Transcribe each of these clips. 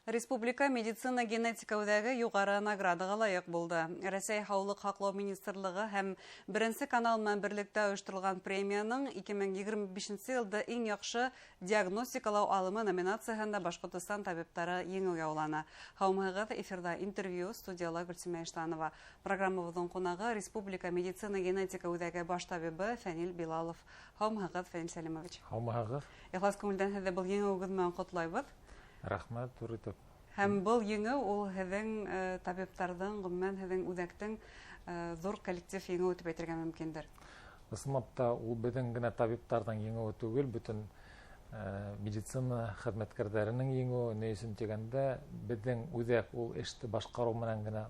Республика медицина генетика үҙәге юғары наградаға лайыҡ булды. Рәсәй Һаулыҡ һаҡлау министрлығы һәм Беренсе канал менән берлектә ойошторолған премияның 2025 йылда иң яҡшы диагностикалау алымы номинацияһында Башҡортостан табиптары еңеү яуланы. Һаумыһығыҙ, эфирҙа интервью, студияла Гөлсимә Иштанова. Программабыҙҙың ҡунағы Республика медицина генетика үҙәге баш табибы Фәнил Билалов. Һаумыһығыҙ, Фәнил Сәлимович. Һаумыһығыҙ. Ихлас күңелдән һеҙҙе был еңеүегеҙ менән ҡотлайбыҙ. Рәхмәт, ҙур итеп. Һәм был еңеү ул һеҙҙең табиптарҙың, ғөмүмән, һеҙҙең үҙәктең ҙур коллектив еңеүе тип әйтергә мөмкиндер. Ысынлап та, ул беҙҙең генә табиптарҙың еңеүе түгел, бөтөн медицина хеҙмәткәрҙәренең еңеүе. Ни өсөн тигәндә, беҙҙең үҙәк ул эште башҡарыу менән генә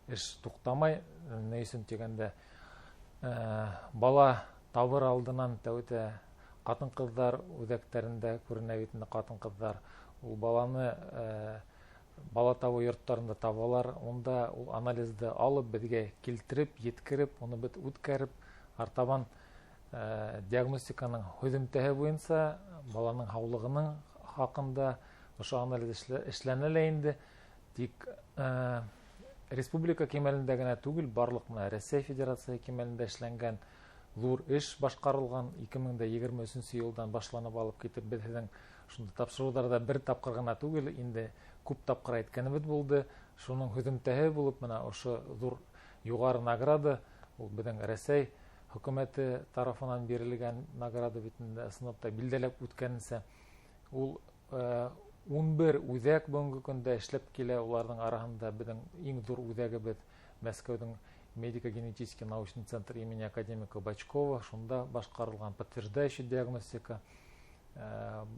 эш туҡтамай. Ни өсөн тигәндә, бала табыр алдынан тәүҙә ҡатын-ҡыҙҙар үҙәктәрендә күренә бит инде ҡатын-ҡыҙҙар. Ул баланы бала табыу йорттарында табалар, унда ул анализды алып, беҙгә килтереп, еткереп, уны беҙ үткәреп, артабан диагностиканың һөҙөмтәһе буйынса баланың һаулығының хаҡында ошо анализ эшләнә лә инде. Тик республика кимәлендә генә түгел, барлыҡ менә Рәсәй Федерацияһы кимәлендә эшләнгән ҙур эш башҡарылған. 2023 йылдан башланып алып китеп, беҙ һеҙҙең шунда тапшырыуҙарҙа бер тапҡыр ғына түгел, инде күп тапҡыр әйткәнебеҙ булды. Шуның һөҙөмтәһе булып менә ошо ҙур юғары награда, ул беҙҙең Рәсәй хөкүмәте тарафынан бирелгән награда бит инде, ысынлап та билдәләп үткәненсә, ул 11 үҙәк бөгөнгө көндә эшләп килә. Уларҙың араһында беҙҙең иң ҙур үҙәгебеҙ Мәскәүҙең медико-генетический научный центр имени академика Бочкова, шунда башҡарылған подтверждающий диагностика.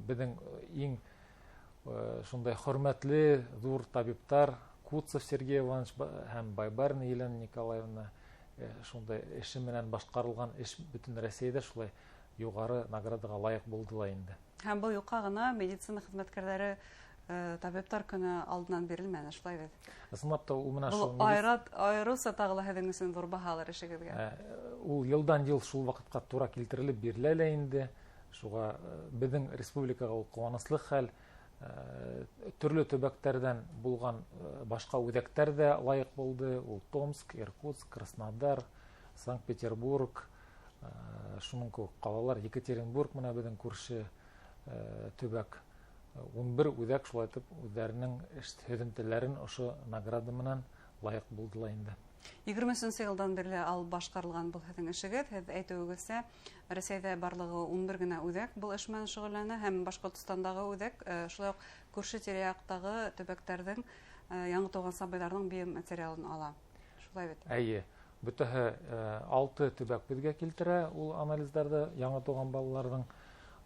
Беҙҙең иң шундай хөрмәтле ҙур табиптар Куцев Сергей Иванович һәм Байбарина Елена Николаевна шундай эше менән башҡарылған эш бөтөн Рәсәйҙә шулай юғары наградаға лайыҡ булды ла инде. Һәм был юҡҡа ғына медицина хеҙмәткәрҙәре табиптар көнө алдынан бирелмәне, шулай бит? Ысынлап та, ул менә Был шул айырыуса тағы ла һеҙҙең өсөн ҙур баһалыр эшегеҙгә. Ул йылдан йыл шул ваҡытҡа тура килтерелеп бирелә лә инде. Шуға беҙҙең республикаға ул ҡыуаныслы хәл. Төрлө төбәктәрҙән булған башҡа үҙәктәр ҙә лайыҡ булды. Ул Томск, Иркутск, Краснодар, Санкт-Петербург, шуның кеүек ҡалалар, Екатеринбург менән беҙҙең күрше төбәк. 11 үҙәк шулай итеп үҙҙәренең эш һөҙөмтәләрен ошо награда менән лайыҡ булдылар инде. 23 йылдан бирле алып башҡарылған был һеҙҙең эшегеҙ. Һеҙ әйтеүегеҙсә, Рәсәйҙә барлығы 11 генә үҙәк был эш менән шөғөлләнә һәм Башҡортостандағы үҙәк, шулай уҡ күрше тирә-яҡтағы төбәктәрҙең яңы тыуған сабыйҙарҙың биоматериалын ала. Шулай бит? Эйе, бөтәһе 6 төбәк беҙгә килтерә ул анализдарҙы яңы тыуған балаларҙың.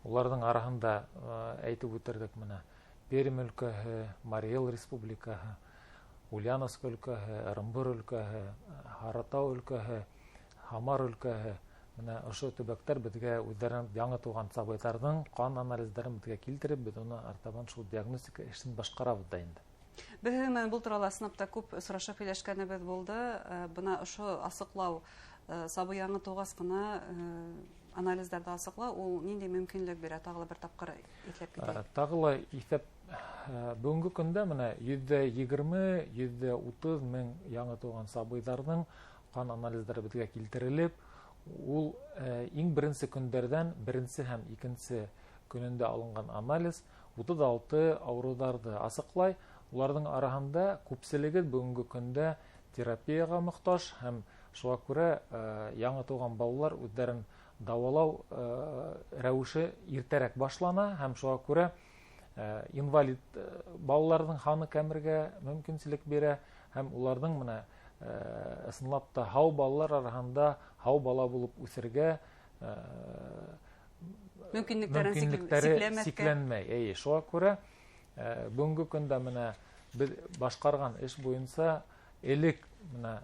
Уларҙың араһында әйтеп үтерҙек менә Пермь өлкәһе, Марий Эл Республикаһы, Ульяновск өлкәһе, Ырымбур өлкәһе, Һарытау өлкәһе, Һамар өлкәһе. Менә ошо төбәктәр беҙгә үҙҙәренең яңы тыуған сабыйҙарҙың ҡан анализдарын беҙгә килтереп, беҙ уны артабан шул диагностика эшен башҡарабыҙ да инде. Беҙ һеҙҙең менән был турала ысынлап та күп осрашып һөйләшкәнебеҙ булды. Бына ошо асыҡлау, сабый яңы тыуғас ҡына анализдарҙы асыҡлау, ул ниндәй мөмкинлек бирә? Тағы ла бер тапҡыр иҫләп китәйек. Тағы ла иҫәп, бөгөнгө көндә менә 120, 130 мең яңы тыуған сабыйҙарҙың ҡан анализдары беҙгә килтерелеп, ул иң беренсе көндәрҙән беренсе һәм икенсе көнөндә алынған анализ 36 ауырыуҙарҙы асыҡлай. Уларҙың араһында күпселеге бөгөнгө көндә терапияға мохтаж һәм шуға күрә яңы тыуған балалар үҙҙәрен дауалау рәүеше иртәрәк башлана һәм шуға күрә инвалид балаларҙың һаны кәмергә мөмкинселек бирә һәм уларҙың менә ысынлап та һау балалар араһында һау бала булып үҫергә Мөмкинлектәрен мөмкинлектәре сикләмәҫкә. сикләнмәй. Эйе, шуға күрә бөгөнгө көндә менә беҙ башҡарған эш буйынса элек менә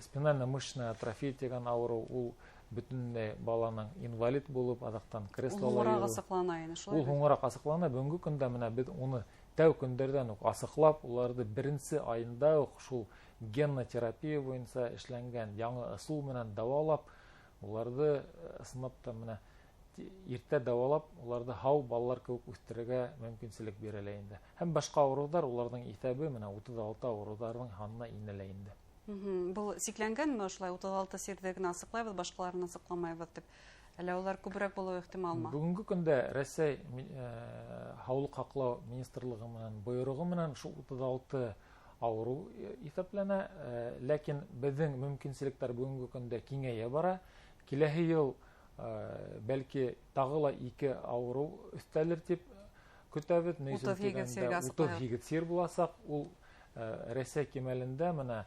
спинально-мышечная атрофия тигән ауырыу, ул бөтөнләй баланың инвалид булып, аҙаҡтан креслола Ул һуңыраҡ йөрөү. асыҡлана ине, шулай Ул бит? һуңыраҡ асыҡлана. Бөгөнгө көндә менә беҙ уны тәү көндәрҙән үк асыҡлап, уларҙы беренсе айында уҡ шул генотерапия буйынса эшләнгән яңы ысул менән дауалап, уларҙы ысынлап та менә Иртә дауалап, уларҙы һау балалар кеүек үҫтерергә мөмкинселек бирелә инде. Һәм башҡа ауырыуҙар, уларҙың иҫәбе менән 36 ауырыуҙарҙың һанына инелә инде. Был сикләнгәнме ошолай 36 сирҙе генә асыҡлайбыҙ, башҡаларын асыҡламайбыҙ тип? Әллә улар күберәк булыуы ихтималмы? Бөгөнгө көндә Рәсәй һаулыҡ һаҡлау министрлығы менән бойороғо менән шул 36 ауырыу иҫәпләнә, ләкин беҙҙең мөмкинселектәр бөгөнгө көндә киңәйә бара. Киләһе йыл бәлки тағы ла 2 ауырыу өҫтәлер тип көтәбеҙ. Ни өсөн Утыҙ һигеҙ тигәндә, сиргә асыҡлайбыҙ. утыҙ һигеҙ сир буласаҡ. Ул Рәсәй кимәлендә менә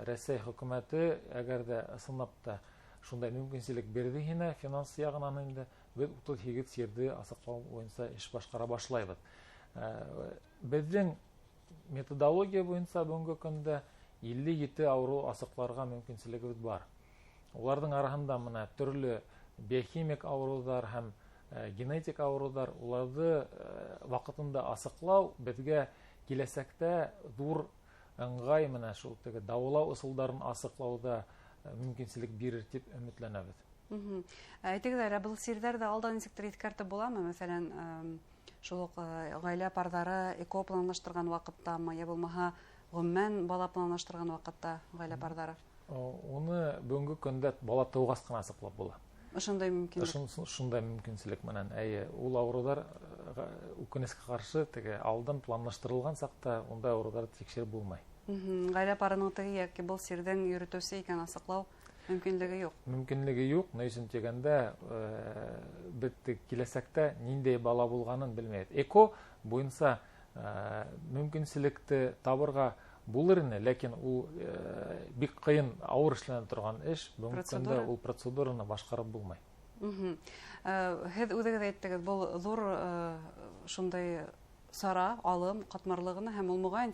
Рәсәй хөкүмәте әгәр ҙә ысынлап та шундай мөмкинселек бирҙе һиңә финанс яғынан инде, беҙ утыҙ һигеҙ сирҙе асыҡлау буйынса эш башҡара башлайбыҙ. Беҙҙең методология буйынса бөгөнгө көндә илле ете ауырыу асыҡларға мөмкинселегебеҙ бар. Уларҙың араһында мына төрлө биохимик ауырыуҙар һәм генетик ауырыуҙар, уларҙы ваҡытында асыҡлау беҙгә киләсәктә ҙур ыңғай менән шул теге дауалау ысулдарын асыҡлауҙа мөмкинселек бирер тип өмөтләнәбеҙ. Әйтегеҙ әле, был сирҙәрҙе алдан нисектер иҫкәртеп буламы? Мәҫәлән, шул уҡ ғаилә парҙары ЭКО планлаштырған ваҡыттамы, йә булмаһа ғөмүмән бала планлаштырған ваҡытта ғаилә парҙары? Уны бөгөнгө көндә бала тыуғас ҡына асыҡлап була. Ошондай мөмкинлек. Шундай мөмкинселек менән. Әйе, ул ауырыуҙар үкенескә ҡаршы теге алдан планлаштырылған саҡта ундай ауырыуҙарҙы тикшереп булмай. Ғаилә парының теге йәки был сирҙең йөрөтөүсе икән асыҡлау мөмкинлеге юҡ. Мөмкинлеге юҡ. Ни өсөн тигәндә, беҙ киләсәктә ниндәй бала булғанын белмәйбеҙ. ЭКО буйынса мөмкинселекте табырға булыр ине, ләкин ул бик ҡыйын, ауыр эшләнә торған эш. Бөгөнгө көндә Процедура? ул процедураны башҡарып булмай. Һеҙ үҙегеҙ әйттегеҙ, был ҙур шундай сара, алым, ҡатмарлығына һәм ул моғайын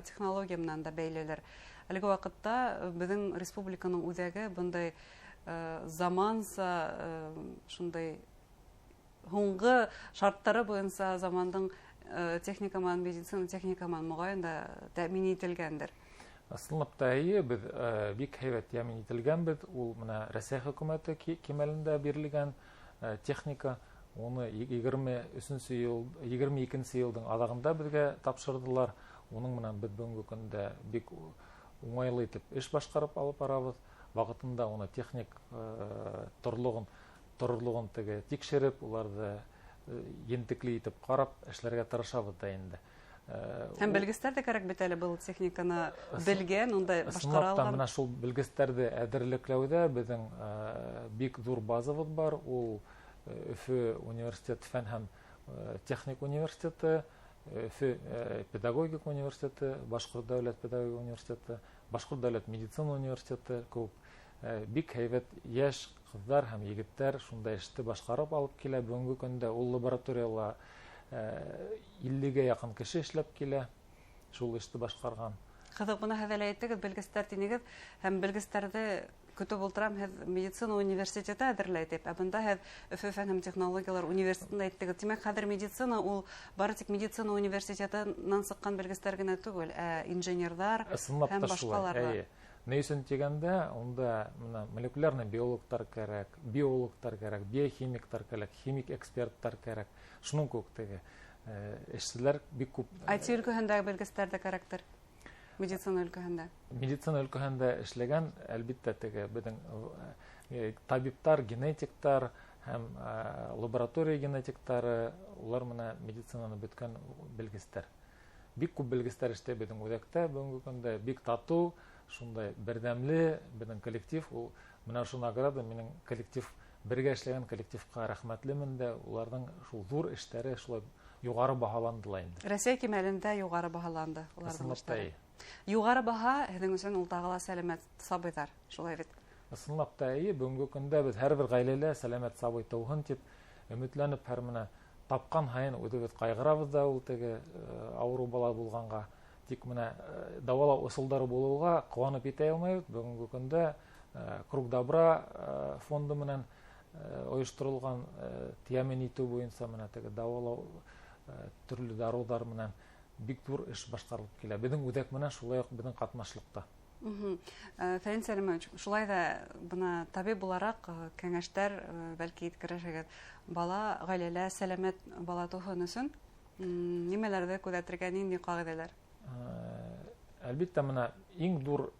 технология менән дә бәйлелер. Әлеге ваҡытта беҙҙең республиканың үҙәге бындай заманса шундай һуңғы шарттары буйынса замандың техника менән, медицина техника менән моғайын да тәьмин ителгәндер. Ысынлап та эйе, беҙ бик һәйбәт тәьмин ителгәнбеҙ. Ул мына Рәсәй хөкүмәте кимәлендә бирелгән техника. Уны егерме өсөнсө йыл, егерме икенсе йылдың аҙағында беҙгә тапшырҙылар. Уның менән беҙ бөгөнгө көндә бик уңайлы итеп эш башҡарып алып барабыҙ. Ваҡытында уны техник торлоғон теге тикшереп, уларҙы ентекле итеп ҡарап эшләргә тырышабыҙ да инде. Һәм белгестәр ҙә кәрәк бит әле был техниканы белгән, унда Ысынлап башҡара та алған. Мына шул белгестәрҙе әҙерлекләүҙә беҙҙең бик ҙур базабыҙ бар. Ул Өфө университет фән һәм техник университеты, Өфө педагогик университеты, Башҡорт дәүләт педагогик университеты, Башҡорт дәүләт медицина университеты кеүек бик һәйбәт йәш ҡыҙҙар һәм егеттәр шундай эште башҡарып алып килә. Бөгөнгө көндә ул лабораторияла иллегә яҡын кеше эшләп килә, шул эште башҡарған. Ҡыҙыҡ, бына һеҙ әле әйттегеҙ, белгестәр тинегеҙ, һәм белгестәрҙе көтөп ултырам, һеҙ медицина университеты әҙерләй тип, ә бында һеҙ Өфө фән һәм технологиялар университетында әйттегеҙ. Тимәк, хәҙер медицина ул бары тик медицина университетынан сыҡҡан белгестәр генә түгел, ә инженерҙар Ысынлап һәм та шулай, башҡалар ҙа. эйе. Ни өсөн тигәндә, унда мына молекулярный биологтар кәрәк, биологтар кәрәк, биохимиктар кәрәк, химик эксперттар кәрәк. Шуның кеүек теге эшселәр бик күп. Ай Ти өлкәһендәге белгестәр ҙә кәрәктер. Медицина өлкәһендә. Медицина өлкәһендә эшләгән, әлбиттә, теге беҙҙең табиптар, генетиктар һәм лаборатория генетиктары, улар менән медицинаны бөткән белгестәр. Бик күп белгестәр эшләй беҙҙең үҙәктә бөгөнгө көндә, бик татыу, шундай берҙәмле беҙҙең коллектив. Ул менә ошо награда минең коллектив, бергә эшләгән коллективҡа рәхмәтлемен дә, уларҙың шул ҙур эштәре шулай юғары баһаланды ла инде. Рәсәй кимәлендә юғары баһаланды уларҙың Ысынлап та эштәре. эйе. Юғары баһа һеҙҙең өсөн ул тағы ла сәләмәт сабыйҙар, шулай бит? Ысынлап та эйе, бөгөнгө көндә беҙ һәр бер ғаиләлә сәләмәт сабый тыуһын тип өмөтләнеп, һәр менә тапҡан һайын үҙебеҙ ҡайғырабыҙ ҙа ул теге ауырыу бала булғанға. Тик менә дауалау ысулдары булыуға ҡыуанып етә алмайбыҙ. Бөгөнгө көндә Круг добра фонды менән ойошторолған тәьмин итеү буйынса менә теге дауалау төрлө дарыуҙар менән бик ҙур эш башҡарылып килә. Беҙҙең үҙәк менән шулай уҡ беҙҙең ҡатнашлыҡта. Фәнил Сәлимович, шулай ҙа бына табип булараҡ кәңәштәр бәлки еткерерһегеҙ. Бала ғаиләлә сәләмәт бала тыуһын өсөн нимәләрҙе күҙәтергә, ниндәй ҡағиҙәләр? Әлбиттә, мына иң ҙур,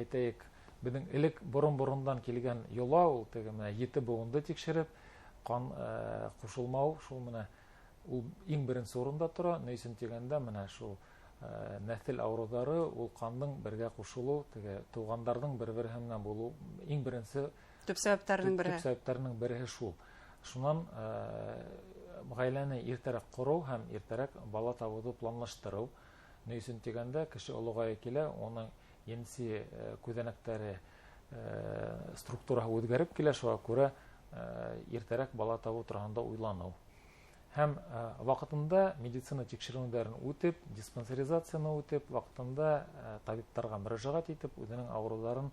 әйтәйек, беҙҙең элек борон-борондан килгән йола ул теге мына ете быуынды тикшереп, ҡан ҡушылмау, шул мына ул иң беренсе урында тора. Ни өсөн тигәндә, мына шул нәҫел ауырыуҙары ул ҡандың бергә ҡушылыу, теге туғандарҙың бер-береһе менән булыу иң беренсе төп сәбәптәренең береһе. Төп сәбәптәренең береһе шул. Шунан ғаиләне иртәрәк ҡороу һәм иртәрәк бала табыуҙы планлаштырыу. Ни өсөн тигәндә, кеше олоғая килә, уның енси күҙәнәктәре структураһы үҙгәреп килә, шуға күрә иртәрәк бала табыу тураһында уйланыу. Һәм ваҡытында медицина тикшеренеүҙәрен үтеп, диспансеризацияны үтеп, ваҡытында табиптарға мөрәжәғәт итеп, үҙенең ауырыуҙарын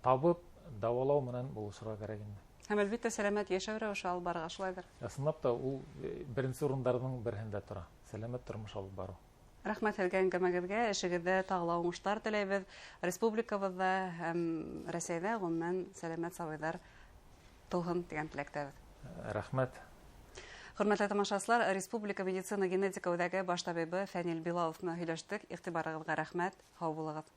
табып, дауалау менән булышырға кәрәк инде. Һәм әлбиттә сәләмәт йәшәү рәүеше алып барырға, шулайҙыр? Ысынлап та ул беренсе урындарҙың береһендә тора. Сәләмәт тормош алып барыу. Рәхмәт һеҙгә әңгәмәгеҙгә, эшегеҙҙә тағы ла уңыштар теләйбеҙ. Республикабыҙҙа һәм Рәсәйҙә ғөмүмән сәләмәт сабыйҙар тыуһын тигән теләктәбеҙ. Рәхмәт. Хөрмәтле тамашасылар, Республика медицина генетика үҙәге баш табибы Фәнил Билалов менән һөйләштек. Иғтибарығыҙға рәхмәт. Һау булығыҙ.